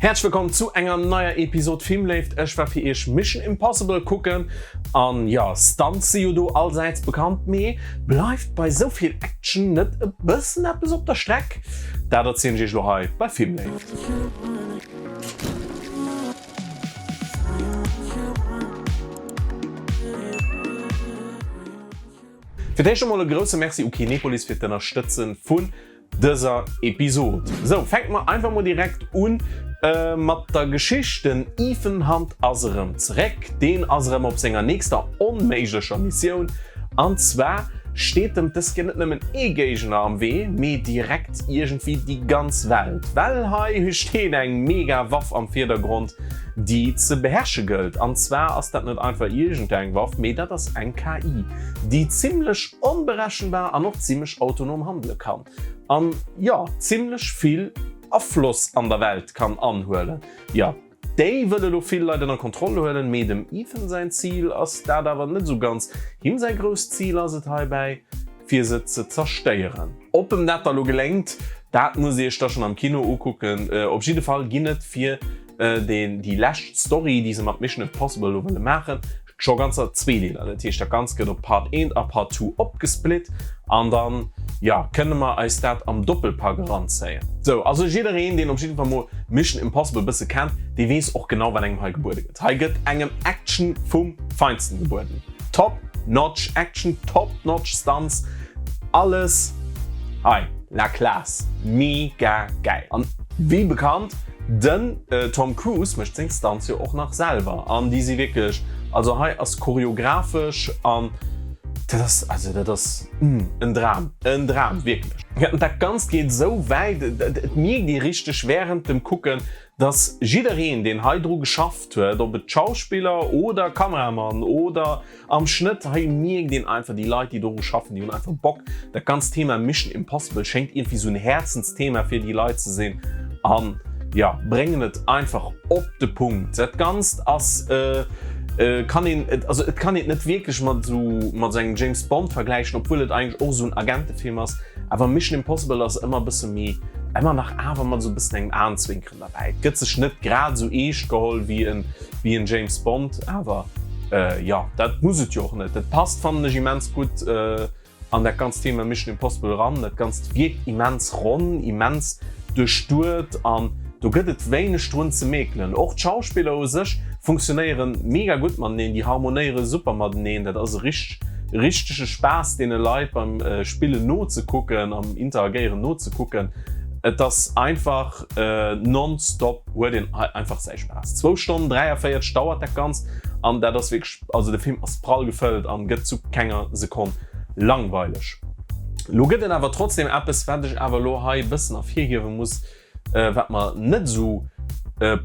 Häerzlech wëllkomm zu enger neier Episode Filmléift. Ech war fir iech Mission Impossible kucken an jo, Stunts si jo do allsäits bekannt, mee bleift bei sou vill Action net e bëssen eppes op der Streck? Dat erzielen ech iech elo hei bei Filmléift. Fir d'éischt emol e grousse Merci u Kinepolis fir d'Ënnerstëtzen vun dëser Episod. Sou, fänke mer einfach mol direkt un mat der Geschicht. Den Ethan Hunt ass erëm zeréck. Deen ass erëm op senger nächster onméiglecher Missioun. An zwar steet em dës Kéier net nëmmen ee Géigner am Wee, mee direkt iergendwéi déi ganz Welt. Well hei steet eng mega Waff am Virdergrond, déi ze beherrsche gëllt. An zwar ass dat net einfach iergendeng Waff, mee dat ass eng KI, déi zimmlech onberechenbar an och zimmlech autonom handele kann an, jo, zimmlech vill Afloss an der Welt kann anhuelen. Jo, déi wëll elo vill Leit ënner Kontroll huelen, mee dem Ethan säin Zil ass dat awer net esou ganz. Him säi grousst Zil ass et heibäi, fir se ze zerstéieren. Ob em dat da lo geléngt, dat musst Dir Iech da schonn am Kino ukucken. Op jidde Fall ginn et fir déi lescht Story, déi se mat Mission Impossible elo wëlle maachen, Scho ganzer zwee Deeler, dat heescht dat Ganzt gëtt op Part 1 a Part 2 opgesplit an dann, jo, kënne mer eis dat am Doppelpack eranzéien. Sou, also jiddereen deen op jidde Fall mol Mission Impossible bësse kennt, dee weess och genau wat engem hei gebuede gëtt. Hei gëtt engem Action vum Feinsten gebueden. Top notch Action, top notch Stunts, alles hei la classe, mega gäil. An wéi bekannt, Den Tom Cruise mécht seng Stunts jo och nach selwer an déi si wierklech, also hei ass choreographesch an dat ass, also dat ass en Dram, en Dram wierklech. An dat Ganzt geet esou wäit, et mierkt ee richteg wärend dem Kucken, dass jiddereen deen hei dru geschafft huet, ob et Schauspiller oder Kameramann oder Am Schnëtt hei mierkt een einfach, déi Leit déi doru schaffen, déi hunn einfach Bock. Dat ganzt Thema Mission Impossible schéngt iergendwéi sou en Häerzensthema fir déi Leit ze sinn an jo, bréngen et einfach op de Punkt. Dat Ganzt ass, kann een, also et kann een et net wierklech mat sou mat sou engem James Bond vergläichen, obwuel et eigentlech och sou en Agentefilm ass, awer Mission Impossible ass ëmmer e bësse méi, ëmmer nach awer mat sou e bëssen engem Aenzwinkeren. Derbäi. Et gëtt sech net grad esou eescht geholl wéi en wéi en James Bond, awer jo, dat muss et jo och net. Et passt, fannen ech, immens gutt an dat ganzt Thema Mission Impossible eran. Dat Ganzt wierkt immens ronn, immens duerchduet an do gëtt et wéineg drun ze meekelen. Och d'Schauspiller u sech funktionéiere mega gutt mateneen, déi harmonéiere super mateneen. Dat ass e richteg richtege Spaass deene Leit beim Spillen nozekucken, am Interagéieren nozekucken. Et ass einfach non-stop huet een hei einfach säi Spaass. Zwou Stonnen 43 dauert dat Ganzt an dat ass wierklech, also de Film ass prall gefëllt an gëtt zu kenger Sekonn langweileg. Lo gëtt et awer trotzdem eppes wat ech awer lo hei bëssen ervirhiewe muss, wat mer net esou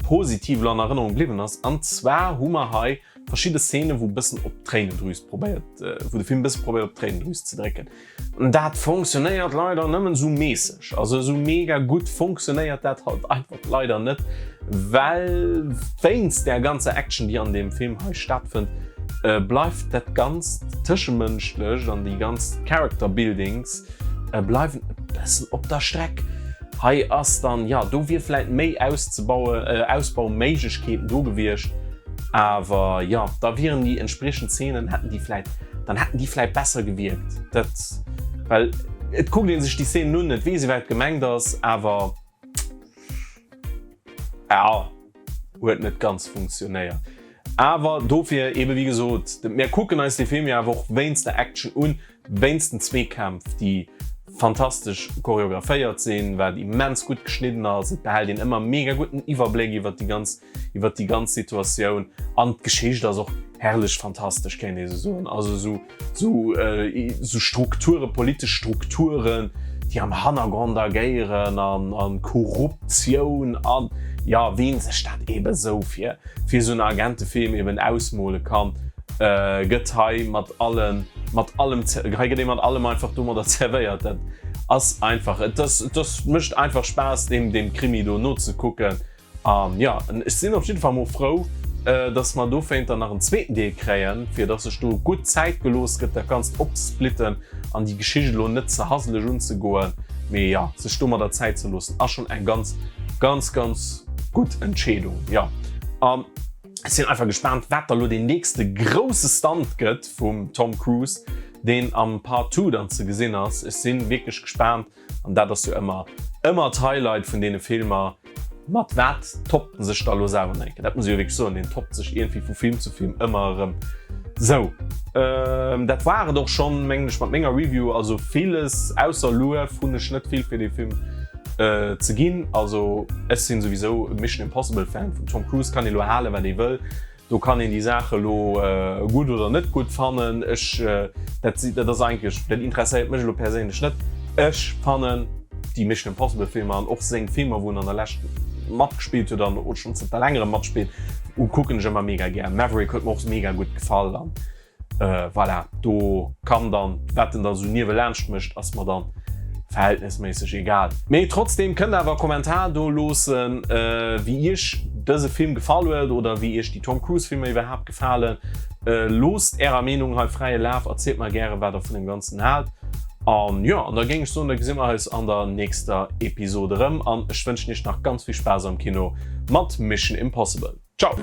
positiv lo an Erënnerung bliwwen ass an zwar hu mer hei verschidde Szenen wou bëssen op d'Tréinendrüs probéiert, wou de Film bësse probéiert op d'Tréinendrüs ze drécken. Dat fonctionnéiert leider nëmmen esou mässeg, also esou mega gutt fonctionnéiert dat halt einfach leider net, well wéinst där ganzer Action déi an deem Film hei stattfënnt, bleift dat ganzt tëschemënschlecht an déi ganz Character Buildings bleiwen e bëssen op der Streck. Hei ass dann, jo, do wier vläit méi auszebaue, Ausbauméiglechkeeten do gewiescht. Awer jo, da wieren déi entspriechend Zeenen, hätten déi vläit, dann hätten déi vläit besser gewierkt. Dat, well et kuckt ee sech déi Zeenen un, et weess ee wat gemengt ass, awer ja, huet net ganz funktionéiert. Awer dofir ebe wéi gesot, mir kucken eis dee Film jo awer och wéinst der Action un, Wéinst den Zweekämpf, déi fantastesch choreographéiert sinn, wat immens gutt geschnidden ass, et behält een ëmmer mega gutt den Iwwerbléck iwwert déi ganz, iwwert déi ganz Situatioun an d'Geschicht ass och herrlech fantastesch, kéint ee sou soen. Also sou, sou, sou Strukturen, politesch Strukturen, déi am Hannergrond agéieren an, an Korruptioun an, jo, wien sech dat eebe sou fir, fir sou en Agentefilm eben ausmole kann. Gëtt hei mat allen, mat allem, hei gëtt ee mat allem einfach domadder zerwéiert. Dat ass einfach, et ass, et ass, mécht einfach Spaass deem, deem Krimi do nozekucken. An jo, ech sinn op jidde Fall mol frou, dass mer dowéinter nach en zweeten Deel kréien, fir dass sech do gutt Zäit gelooss gëtt, dat Ganzt opzesplitten an déi Geschicht elo net ze haseleg unzegoen, mee jo, sech domadder Zäit ze loossen, ass schonn eng ganz, ganz, ganz. gutt Entscheedung, jo. An ech sinn einfach gespaant, wat da lo deen nächste grousse Stunt gëtt vum Tom Cruise, deen am Part 2 dann ze gesinn ass. Ech si wierklech gespaant. An dat ass jo ëmmer, ëmmer d'Highlight vun deene Filmer. Mat wat toppt en sech da lo selwer nach eng Kéier? Dat muss ee jo wierklech soen, deen toppt sech iergendwéi vu Film zu Film ëmmer erëm. Sou, dat war et och schonn, mengen ech, mat menger Review. Also villes ausser Luef hunn ech net vill fir dee Film ze ginn. Also ech sinn souwisou e Mission Impossible Fan vum Tom Cruise, kann ee lo halen wat ee wëll. Do kann een déi Saach elo gutt oder net gutt fannen. Ech, dat si, dat ass eigentlech, dat interesséiert mech elo perséinlech net. Ech fannen déi Mission Impossible Filmer an och seng Filmer, wou en an der Lescht matgespillt huet an och schonn zënter längerem matspillt, kucken ech ëmmer mega gär. Maverick huet mer och mega gutt gefall an Voilà, do kann dann, wat en da sou niewelaanscht mécht, ass mer dann verhältnisméisseg egal. Mee trotzdem kënnt awer e Kommentar do loossen, wéi iech dëse Film gefall huet oder wéi iech déi Tom Cruise Filmer iwwerhaapt gefalen. Loosst ärer Meenung hei fräie Laf, erzielt mer gäre wat der vun dem Ganzen haalt. An jo, an da géing ech soen, da gesi mer eis an der nächster Episode erëm an ech wënschen iech nach ganz vill Spaass am Kino mat Mission Impossible. Ciao!